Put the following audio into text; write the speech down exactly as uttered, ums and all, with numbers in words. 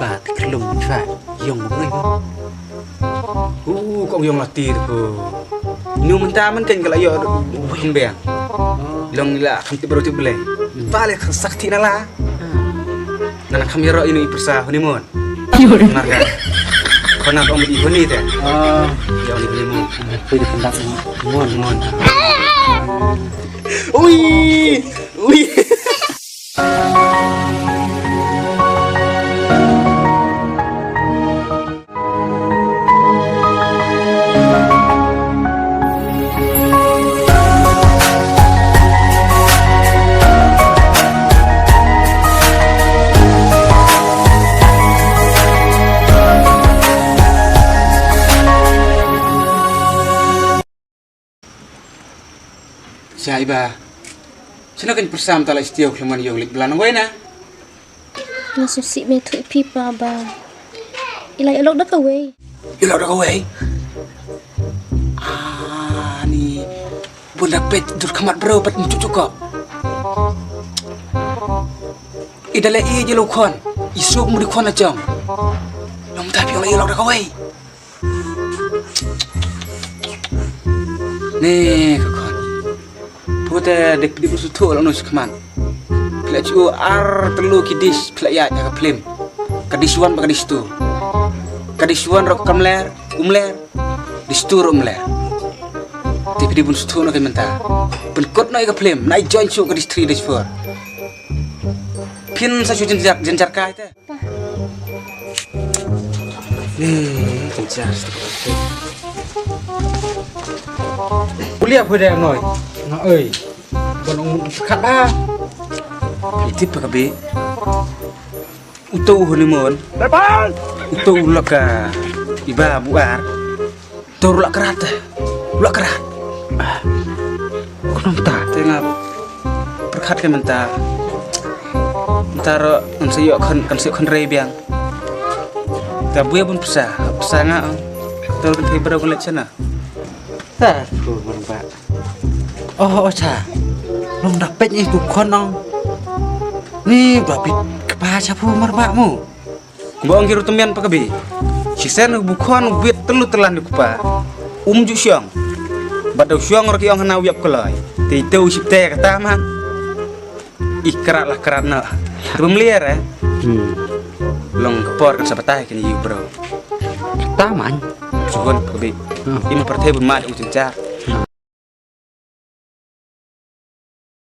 Ah, te khlem chwa yong mo. U kong yong la ti ko. Nu mynta man kan ka la ïoh u kham biang. Long la kham tip bro tip blei. Ba le kham sak ti na la. Nana kham ïaro inu i pyrsa honeymoon. Marka. Khona ong i honey te. Ah. Ïa ong i honeymoon. Pui di pendak mon mon. Ui. Ui. Sa iba. Sino kan pyrsa mynta la i stiaw khlem wan ïong leit blan wei na. Nga sngewsih me thuh phi pa ba i la ïalok da kawei. Ïalok da kawei? Ani bun da peit dur khmat bro pat njuk juk ko. I da le i jelo khon. I suk mudi khon la jong. Long da phi ïalok da kawei. Ne ka khon. Pute dek pidi busu thu la nus khman. Phi la chu ar telu ki dis phi la ïa ka film. Ka dis one ba ka dis two. Ka dis one rok kamler, umler. Dis two rok umler. Te pidi busu thu no ka mynta. Pynkut no ka film. Na i join chu ka dis three dis four. Phin sa chu jinjar jinjar kai te. Ni, kencang. Kuliah pun dah noi. Nga oi. Bon ong kat ba. Itip pa ka bi. Uto honeymoon. Lepas. Uto laka iba buar. Tur la krat. La krat. Kunong ta. Te nga pyrkhat ka mynta. Mynta ro kan sa ïoh kan kan sa ïoh kan rei biang. Ta buya bun pisa, pisa nga. Tur kan thei bro kan leit shana. Ta pu man ba. Oh oh cha. Long da pet ni tu khon ong. Ni ba bit kpa cha pu mar ba mu. Kumba ong ki ruh tymmen pa ka bi. Shisien u bukhon u bit telu telan u kpa. Um ju shong. Bad u shong ruh ki ong hana u ïap kloi. Te ite u shipte kata man. I krat la krat na. Te bym lier eh. Hmm. Long ka por kan sa batai kan ïu bro. Kata man. Suhon pa ka bi. Hmm. Im pyrthei bym mad u chinchar.